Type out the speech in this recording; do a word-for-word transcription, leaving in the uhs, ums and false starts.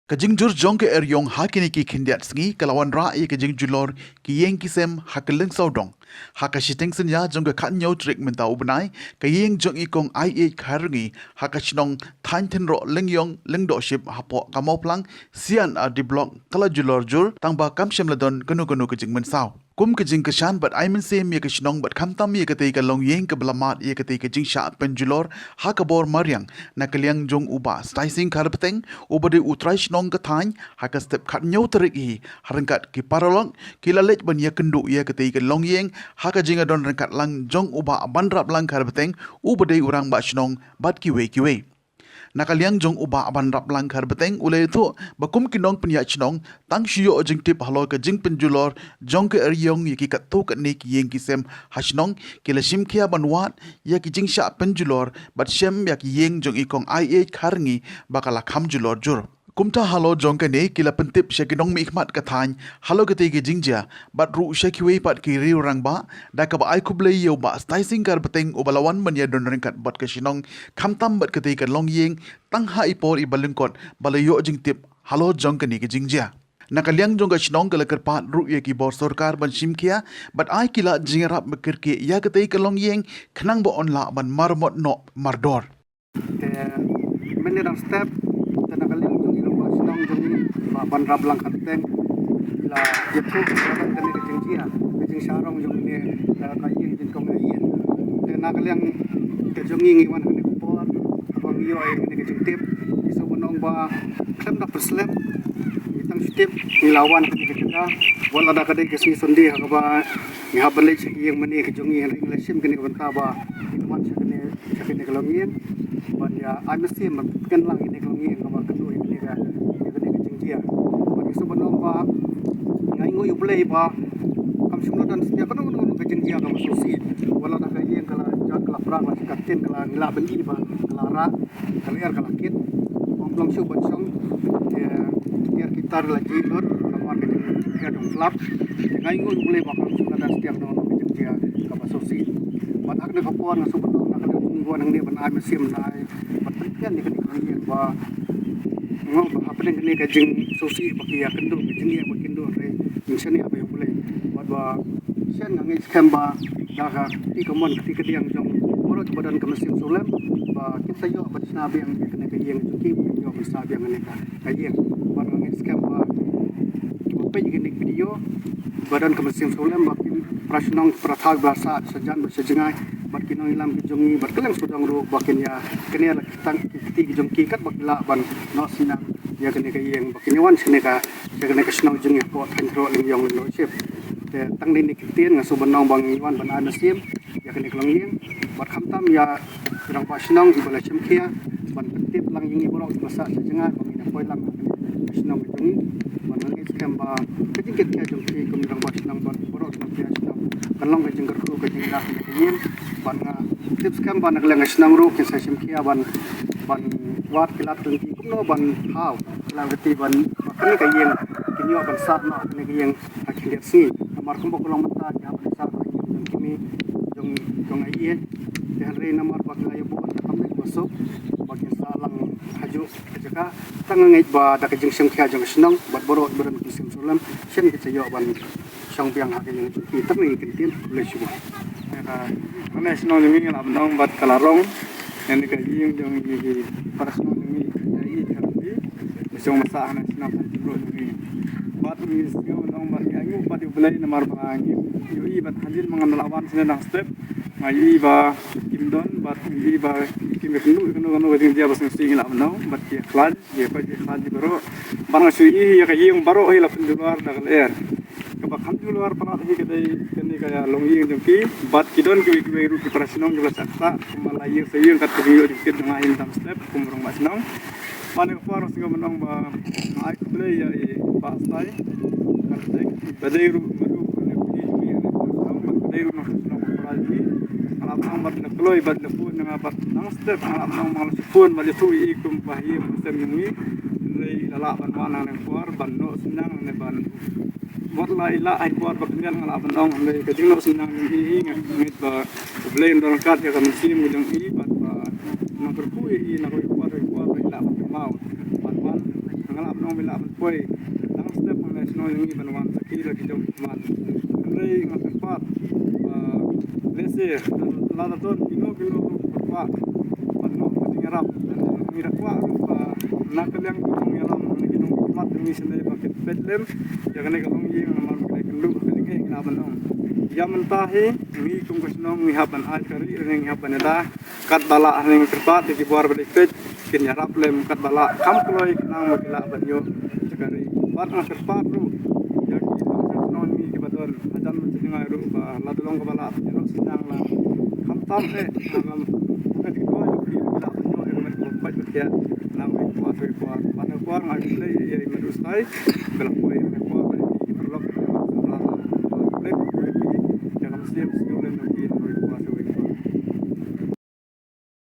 Ka jingjur jong ka eriong ha kine ki khyndiat sngi ka la wanrah ïa ka jingjulor ki ïing ki sem ha ka Lyngsawdong. Ha ka shiteng synñia jong ka khathynñiew tarik mynta u bnai, ka ïing jong i Kong Aieit Kharngi ha ka shnong Thaiñ Thynroh Lyngiong Lyngdohship hapoh ka Mawphlang C and RD Block ka la julor jur, tang ba kam shym la don kano kano ka jingmynsaw. Kum ka jingkyrshan bad ai mynsiem ïa ka shnong bad khamtam ïa katei ka longïing kaba la mad ïa katei ka jingshah pynjulor ha ka bor mariang na ka liang jong u Bah Staising Kharbteng, uba dei u trai shnong ka thaiñ, ha ka step khathynñiew tarik hi, ha ryngkat ki paralok ki la leit ban ïakynduh ïa katei ka longïing ha ka jingïadon ryngkat lang jong u Bah Banraplang Kharbteng, uba dei u rangbah shnong, bad kiwei kiwei. Na ka liang jong u Bah Banraplang Kharbteng u la ïathuh ba kum ki nongpynïaid shnong, tang shu ïoh jingtip halor ka jingpynjulor jong ka eriong ïa ki katto katne ki ïing ki sem ha shnong, ki la shim khia ban wad ïa ki jingshah pynjulor bad shem ïa ki ïing jong i Kong Aieit Kharngi ba ka la kham julor jur. Kumta halor jong kane ki la pyntip sha ki nongmihkhmat ka thaiñ halor katei ka jingjia, bad ruh sha kiwei pat ki riew rangbah, da kaba ai khublei ïa u Bah Staising Kharbteng uba la wan ban ïadon ryngkat bad ka shnong, khamtam bad katei ka longïing, tang ha i por iba lyngkot ba la ïoh jingtip halor jong kane ka jingjia. Na ka liang jong ka shnong ka la kyrpad ruh ïa ki bor sorkar ban shim khia bad ai ki lad jingïarap ba kyrkieh ïa katei ka longïing, khnang ba yn lah ban maramot noh mardor. Te mynne dang step, te na ka liang jong i rangbah shnong jong i, Bah Banraplang Kharbteng, la ïathuh ba kane ka jingjia, ka jingshah rong jong ine, ka, ka ïing jong i Kong Aieit. Te na ka liang ka jong i ngi wan ha kane ka por, haba ngi ïoh ïa kane ka jingtip, ngi sngewbha ban ong ba khlem da pyrslem, ngi tang shu tip, ngi la wan ha kane ka jaka, wat la da ka dei ka sngi Sunday ha kaba ngi hap ban leit sha ka ïing mane ka jong i, hynrei ngi la shim kane ka bynta ba ngi wan sha kane, sha kane ka longïing ban ïa ai mynsiem ban pynlang ïa kane ka longïing kaba kynduh ïa kane ka, ïa kane ka jingjia. Bad ngi sngewbha ban ong ba ngi ainguh ïa U Blei ba kam shym la don satia kano kano ka jingjia kaba sngewsih. Wat la da ka ïing ka la jot, ka la pra, ka la shah ktien, ka la, ngi lah ban i ba ka la rah, ka lyer ka la kit. Ym long shuh ban shong, te ki tiar ki tar la jhieh lut namar ka jingpher jong u slap. Te nga ainguh ïa U Blei ba kam shym la don satia kano kano ka jingjia kaba sngewsih. Bad ha kane ka por nga sngewbha ban ong na ka liang jong ngi wan hangne ban ai mynsiem, ban ai, ban pyntian ïa kane ka longïing ba, nga ong ba hapdeng kane ka jingsngewsih ba ki ïakynduh, ka jingïeng ba kin duh, hynrei ngin shaniah bha ïa U Blei. Bad ba shen nga ngeit skhem ba da ka kti kamon kti kadiang jong baroh kiba don ka mynsiem sngewlem ba kin sa ïoh ban shna biang ïa kane ka ïing jong ki, ba kin ïoh ban sah biang kane ka, ka ïing. Bad nga ngeit skhem ba kiba peit ïa kane ka video ba don ka mynsiem sngewlem, ba ki para shnong para thaw ba sah sha jan bad sha jngai, bad ki nongïalam ki jong ngi bad kylleng sawdong ruh ba kin ïa, kane la ki tang ki kti ki jong ki katba ki lah ban noh synñiang ïa kane ka ïing, ba kin ïa wan sha kane ka, sha kane ka shnong jong ngi hapoh Thaiñ Thynroh Lyngiong Lyngdohship. Te tang kine ki ktien nga sngewbha ban ong ba ngi wan ban ai mynsiem ïa kane ka longïing, bad khamtam ïa ki rangbah shnong kiba la shim khia ban pyntip lang ïa ngi baroh kiba sah sha jngai ba ngin ïa poi lang ha kane ka shnong ka jong ngi. Bad nga ngeit skhem ba ka jingkit khia jong ki kum ki rangbah shnong bad baroh kiba pynïaid shnong kan long ka jingkyrkhu, ka jingïarap ïa ka ïing. Bad nga tip skhem ba na ka liang ka shnong ruh kin sa shim khia ban, ban wad ki lad ki lynti kumno ban thaw ki lad ki lynti ban, ba kane ka ïing kin ïoh ban sah noh, kane ka ïing ha ki khyndiat sngi. Namar kumba ka long mynta ki hap ban sah ha ka ïing jong ki mei, jong, jong Aieit. Te hynrei namar ba ki la ïabud, te kam dei kaba suk ba kin sah lang hajuh ka jaka. Tang nga ngeit ba da ka jingshim khia jong ka shnong bad baroh kiba don ka mynsiem sngewlem, shen kin sa ïoh ban shong biang ha ka ïing jong ki. Tang kine ki ktien, khublei shibun. Ïa ka, kane ka shnong jong ngi nga lah ban ong bad ka la rong. Kane ka ïing jong ngi, ki para shnong jong ngi, ïa i ka ri. Ngi shong ban sah ha kane ka shnong Thaiñ Thynroh jong ngi. Bad ngi sngew ban ong bad ngi ainguh bad ïa U Blei namar ba ngi ïohi bad hadien ba nga la wan shane dang step, nga ïohi ba kim don bad ngi ïohi ba kim ïakynduh ïa kano kano ka jingjia ba sngewsih, ngi lah ban ong, bad ki ïakhlaiñ, ki ïakhlaiñ, ki ïakhlaiñ baroh. Bad nga shu ïohi ïa ka ïing baroh hi la pynjulor da ka lyer. Kaba kham julor palat hi ka dei kane ka longïing jong ki, bad ki don kiwei kiwei ruh ki para shnong kiba la shah ktah, kumba la ïing sa ïing kat ka jingïoh jingkit jong nga hi mynta step kum u rangbah shnong. Bad na ka por nga sngewbha ban ong ba nga ai khublei ïa i Bah Stai Kharbteng, ba dei ruh madu kane u kti jong ngi, kane u shnong, bad ba dei ruh nongshong shnong ba para jong ngi. Nga lah ban ong bad la kloi bad la pun na nga bad nang step, nga lah ban ong ba nga la shu pun bad ïathuh ïa i kum ba hi u sem jong ngi. Hynrei i la lah ban wan hangne ka por ban noh synñiang ne ban Wat la i lah ha i por ba kyndiat nga lah ban ong, hynrei ka jingnoh synñiang jong i, nga ngeit ba U Blei un don ryngkat ïa ka mynsiem ka jong i, bad ba nang kyrkhu ïa i na kawei ka por kawei ka por ba i lah ban kynmaw ban wan. Nga Nga lah ban ong me lah ban poi tang step hangne shnong jong ngi ban wan sakhi la ki jong ki khmat. Hynrei nga kyrpad ba lehse lada don kino kino ruh kyrpad ban noh ka jingïarap. Ngi da kwah ruh ba na ka liang ki nongïalam ne ki nongkhmat jong ngi shane ba kin peit lem ïa kane ka longïing namar ba ka dei kynduh ka jingeh, ngi lah ban ong. Ïa mynta hi ngi kum ka shnong ngi hap ban ai ka ri, ngi hap ban ïada katba lah. Ngi kyrpad ïa ki bor ba dei peit kin ïarap lem katba lah, kham kloi khnang ba ki lah ban ïoh jaka ri. Bad nga kyrpad ruh ïa ki nongshong shnong ngi kiba don hajan ban jngai ruh ba la dei long kaba lah ïa ruh sniang la khamtam eh, ngam ka jingduwai ruh ki lah ban ïoh ïa ka met kaba pait ba khiah na wei kwah sha wei kwah. Bad nga kwah nga khublei ïa i Madu Stai ba la poi, nga kwah ba ki paralok ki paralok ba khublei ba ki ïa ka mynsiem sngewlem ba ki na wei kwah sha wei kwah.